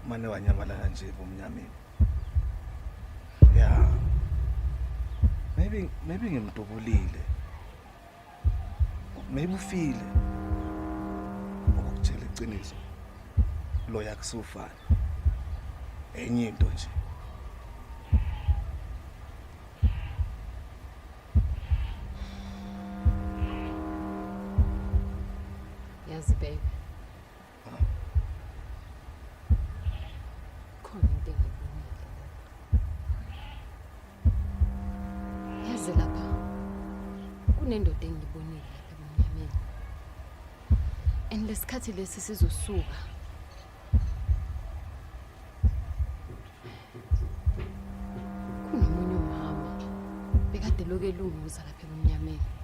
Mane wanyamalala nje ebumnyameni. Yeah. Maybe ngimdubulile. Maybe ufile. Ukukutshela iqiniso. Lo yakusufana. Enye into nje. Yazi babe. Khona into engiyibonile. Yazi lapha kunendoda engiyibonile lapha ebumnyameni. And lesikhathi lesi sizosuka. Kunomunye umama bekade lokhu elunguza lapha ebumnyameni.